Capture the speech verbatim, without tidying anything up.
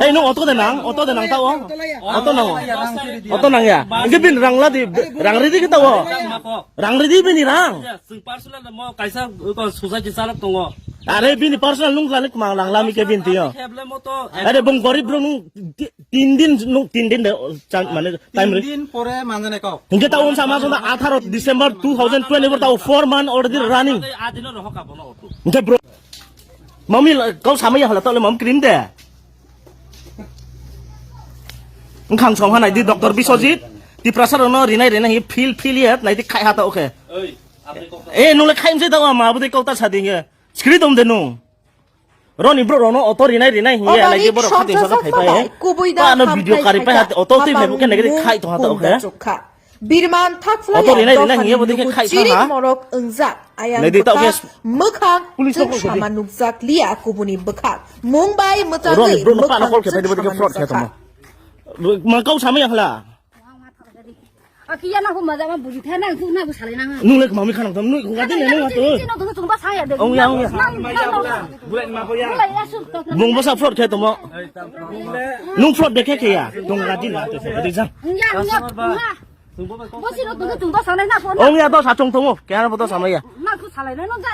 Ei, nung auto de nang, auto de nang tao. Auto nang. Auto nang ya. Engke bini rang ladi, rang ridi kita wo. Rang ridi bini rang. Sing personal mo kaisa ko society salak tongo. Are bini personal nung lani kemang rang lami ke bini tiyo. Heble mo to. Are bung gorib bro nung ti-, tin din nung tin din de chan mane time re. Tin din pore manjane kok. Engke tao unsa ma sona atharo December two thousand twenty-four tao four month already running. Adino rohok abono auto. Engke bro. Mami la-, kau sama ya hala tole mam krim de. Engkhang song hanai di Doctor Biswajit, Tiprasa rono rinai rinai hi feel feel yet nai di khai hata oke. Eh, nule khai mse tao ma bude kau ta sa ding ye. Skri dom de nung. Roni bro rono auto rinai rinai hi ya nai di bro khati sa phai phai. Kubui da no video kari phai hat auto tui phai buke nai di khai to hata oke. Birman thakphlai. Auto rinai rinai hiya bo dikhe khai thang ha. Chirik morok wngjak. Ayang bwkhak, mwkhang chwng sama nukjak liya kubuni bwkhak. Mung bai mwchangwi mwkhang chwng sama nukjak kha. Ma kau sama yang hla. Aki ya na ko maja ma buji thai na tu na ko salai na. Nung le mami khanang tam nung ko gadin nung atu. Chino tu chungba saya de. Ong ya, ong ya. Bung basa fraud khe tomo. Nung fraud de khe khe ya. Tung gadin na tu. Gadin jang. Ya ya. Bosi no tunggu tunggu salai na phone. Ong ya to sa chung tongo. Kaya na to samaya. Na ku salai na no ja.